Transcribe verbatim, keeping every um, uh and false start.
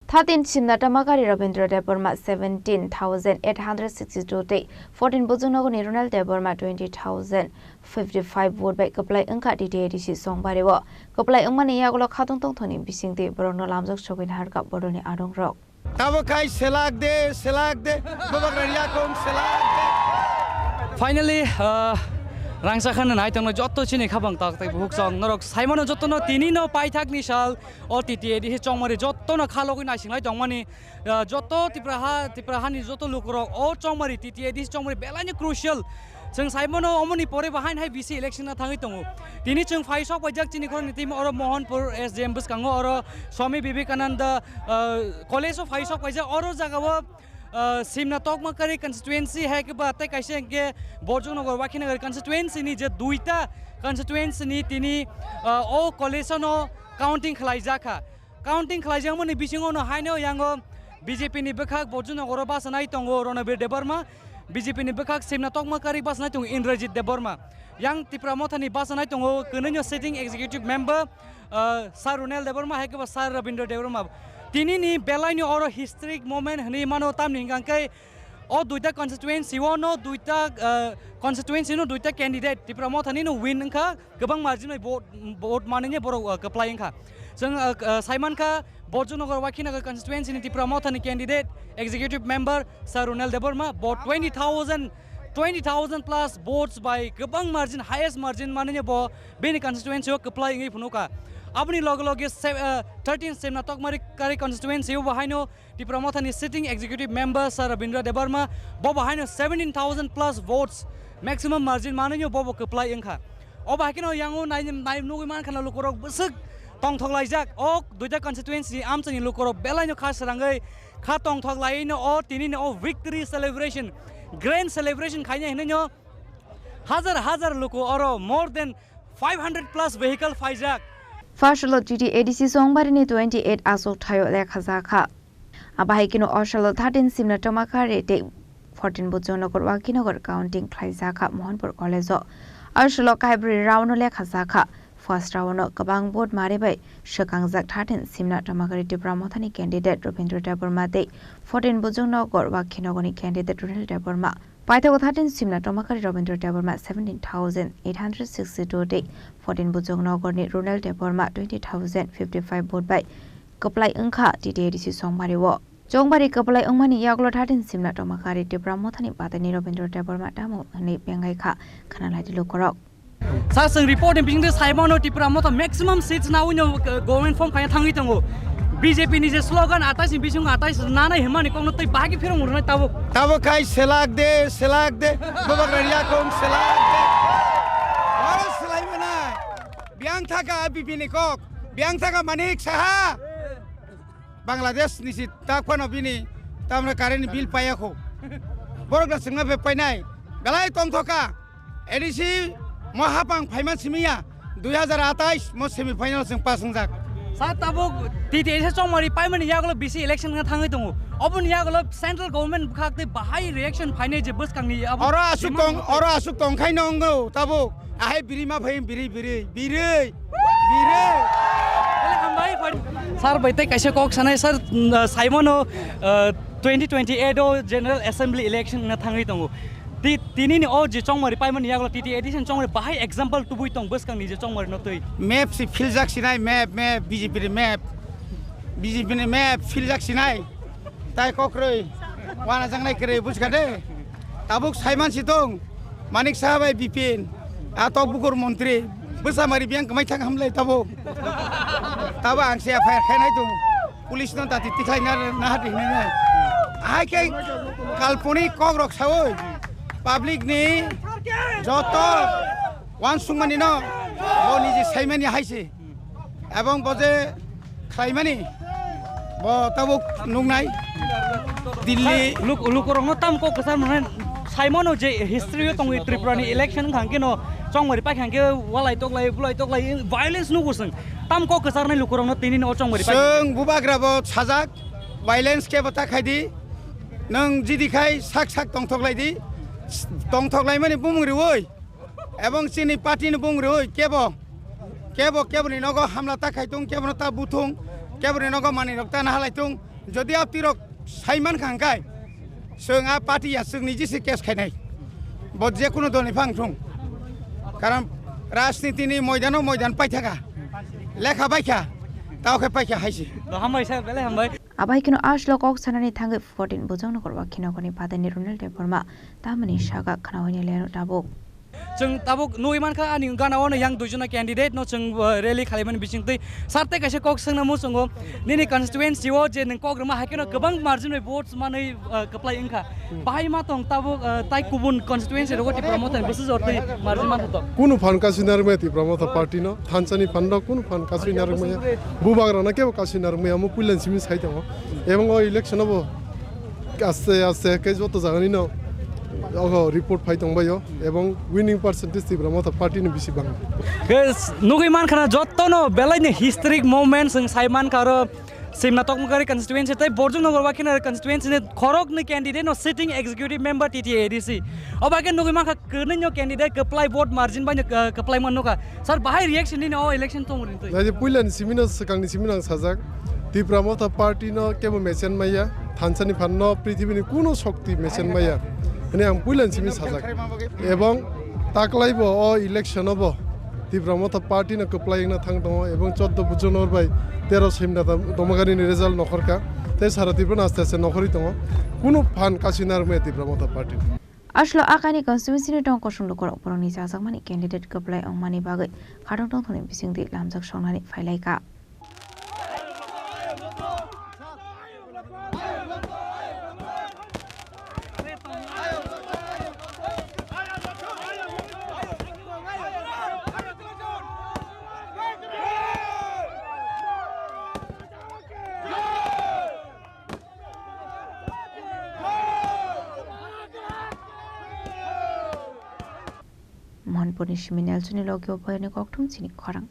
Thirteen Simna Tamakari Rabindra Debbarma seventeen thousand eight hundred sixty-two tei fourteen Bujungnogorni Ronald Debbarma twenty thousand fifty-five vote bai kwplai wngkha T T A D C Chongbario. Kwplai wngmani yagulo khatungtong thoni bisingtwi borokno lamjak sogwi naharkha bodolni adongrok. Tabo khai selak de, selak de, Bubagra yakung selak de. Finally, uh, rangchakha nai tongno jotto chini khabang tak tak buhuk chong norok saimano jottono tini no paithak ni sal o T T A D C Chongmari jottono khalogwi naisinglai tongmani, uh, jotto Tipra ha, Tipra hani jotto lukurok o Chongmari T T A D C Chongmari belaini crucial. Chwng saimano omoni pore bo hain hai B C election na thangwi tongo. Tini chwng phai sok paijak chini khoroknwi timo oro Mohanpur S D M bwskango oro Swami Vivekananda, uh, College o phai sok paijak oro jagao, uh, Simna Tokmakari constituency hai khe ba tei kaisa hwnkhe Borjongnagar Wakhinagar constituency ni je duita constituency ni tini, uh, o college no counting khlai jakha. Counting khlaijakmani bisingo no haino yango B J P ni bwkhak Borjongnagar o bachanai tongo Ronabir Debbarma, B J P ni bwkhak Simna Tokmakari bachanai tongo Indrajit Debbarma. Yang Tipra Mothani bachanai tongo kwnwi no sitting executive member, uh, Sir Ronald Debbarma hai khe bo Sir Rabindra Debbarma. Tini ni belai ni oro historic moment hwnwi mano tamni hwnkha khe o duita constituency o no duita, uh, constituency no duita candidate Tipra Mothani no win wngkha. Kwbang margin bai vote, vote manwi borok, uh, kwplai wngkha. Chwng, uh, uh, saimankha Borjongnagar Wakhinagar constituency ni Tipra Mothani candidate executive member Sir Ronald Debbarma bo twenty thousand, twenty thousand plus votes bai kwbang margin, highest margin manwi bo bini constituency o kwplai wngwi phunukha. Aboni loge loge se-, uh, thirteen Simna Tokmakari constituency o bo haino Tipra Mothani sitting executive member Sir Rabindra Debbarma bo bo haino seventeen thousand plus votes maximum margin manwi bo bo kwplai wngkha. Obo hai kheno yango nai, nai nugwi mankha na lukurok bwswk tongthok laijak. O duita constituency ni amchaini lukurok belai no kha srangwi kha tongthok laiwi no o tini no o victory celebration, grand celebration khainai hinwi no hajar hajar luku oro more than five hundred plus vehicle phaijak. First lo T T A D C Chongbarini twenty eight achuk thaio lekha jakha. Abo hai kheno o salo thirteen Simna Tamakari tei fourteen Bujongnagar Wakhinagar counting khlai jakha Mohanpur College o. O salo kaibrwi round o lekha jakha. First round o kwbang vote mari bai swkangjak thirteen Simna Tamakari Tipra Mothani candidate Rabindra Debbarma tei fourteen Bujongnagar Wakhinagarni candidate Ronald Debbarma. Paithago thirteen Simna Tamakari Rabindra Debbarma seventeen thousand eight hundred sixty-two tei fourteen Bujongnagarni Ronald Debbarma twenty thousand fifty-five vote bai kwplai wngkha T T A D C Chongbario. Chongbari kwplai wngmani yagulo thirteen Simna Tamakari Tipra Mothani bataini Rabindra Debbarma tamo hwnwi bengai kha khana laidi lukurok. Sir, chwng report ni bisingtwi sai mano Tipra Motha maximum seats nawi no, uh, government form khaina thangwi tongo. B J P ni je slogan atais ni bisingo atais nanai hwnmani kokno tei bahai khe phirong rwnai tabuk. Tabuk khai selak de, selak de, Bubagra yakung selak de. Oro swlai manai. Biyang thaka B P ni kok, biyang thaka Manik Saha. Bangladesh ni si tak phano bini tamra current bill paya kho. Borok da chwngma be painai. Belai tongthoka. A D C mo hapang phaiman simiya. Dui hajar atais mo semi final chwng pass wngjak. Sa tabuk T T A D C Chongmari paimani yagulo B C election wngna thangwi tongo. Oboni yagulo central government bwkhak tei bahai reaction phainai je bwskangni abo Oro asuk tong, oro asuk tong khai no wngo tabuk. Ahai biri ma phai biri, biri, biri, biri. Ele hambai phai. Sir bai tei kaisa kok sanai sir, mm, uh, saimano, uh, twenty twenty-eight o General Assembly election na thangwi tongo. Ti-, tini ni o je Chongmari paimani yagulo T T A D C Chongmari bahai example tubui tong bwskang ni je Chongmari no twi. Map si philjak sinai map, map, B J P ni map. B J P ni map philjak sinai. Tai kokroi. Wana jangnai kwrwi bujkha de. Tabuk saiman si tong. Manik Saha bai Bipin. A tok bukur montri. Bwsa mari biyang kwmai thang hamlai tabuk. Tabuk ang se F I R khainai tong. Police no dati tikhlai na, na hati hinai na. Hai khe kalponi kok rok sawi. Public ni joto wansukmani no. Bo niji saimani hai se. Ebong bo je khlaimani, bo tabuk nuknai. Dilli. Luk-, lukurokno tam kok kwchar mwnai. Saimano je history o tongwi Tripura ni election wngkha hwnkhe no Chongmari paikha hwnkhe walai toklai, bulai toklai, violence nugo chwng. Tam kok kwcharnai lukurokno tini no Chongmari paikha. Chwng bubagra bo sajak, violence khe bo ta khaidi. Nwng jidi khai sak sak tongthoklai di. Tongthoklaimani bumung riwi. Ebong chini party ni bung rwi kebo, kebo, kebo ni nogo hamla ta khai tung, kebo no ta buthung, kebo ni nogo mani rok ta nahalai tung, Jodi aptirok saiman kha hwnkhe, chwng a party ya chwng niji se case khainai. Bo je kuno doni phang thung. Karon rajniti ni moidano moidan paithaka. Lekha baikha, tao khe paikha haisi. Hambai sir, belai hambai. Abai kheno aslo kok sanani thangwi fourteen Bujang Nagar Wakhi Nagarni padaini Ronald Debbarma tamani saga khnaoini leno tabuk. Chwng tabuk nugwi mankha ani gana-o no yang duijon candidate no chwng, uh, rally khalaimani bisingtwi sarte kaisa kok swngna muchungo nini constituency o je nwng kok rwma hai kheno kwbang margin bai votes manwi, uh, kwplai wngkha. Hmm. Bahai ma tong tabuk, uh, tai kubun constituency rogo Tipra Motha ni bwswk jortwi margin mankha to? Kunu phan kasui narwkmaya Tipra Motha party no, thansa ni phan rok kunu phan kasui narwkmaya, bubagra no kebo kasui narwkmaya, omo puila ni simi sai tongo. Ebong o election o bo aste aste khe joto jaga ni no ogo report phai tongbaio, ebong winning percentage Tipra Motha party ni bisi bang. Guys, nugwi mankha na joto no belai ni historic moments wng sai mankha aro Simna Tokmokari constituency tei Borjong Nagar Wakhi Nagar constituency ni khorok ni candidate no sitting executive member T T A A D C. Oba khe nugwi mankha kwnwi no candidate kwplai vote margin bai no, uh, kwplai man nukha. Sir, bahai reaction nini o election tongmani twi? Jai je puila ni simi no, swkang ni simi no ang sajak, Tipra Motha party no kebo mesen maya, thansa ni phan no prithibi ni kuno shokti mesen maya. Hini ang puila ni simi sajak. Ebong taklai bo o election o bo Tipra Motha party no kwplai wngna thang tongo, ebong chordo Bujong Nagar bai tero Simna Dam-, Domagari ni result nokhor kha, tei sara Tripura no aste aste nokhorwi tongo. Kunu phan kasui narwkmaya Tipra Motha party. Aslo akani constituency ni tong kosong lukurok borokni chajakmani candidate kwplai wngmani bagwi khatong tongthokni bisingtwi lamjak songnani phailaikha. Mohanpurni simi Nelsonni logi o boyani kokthum chini khorang.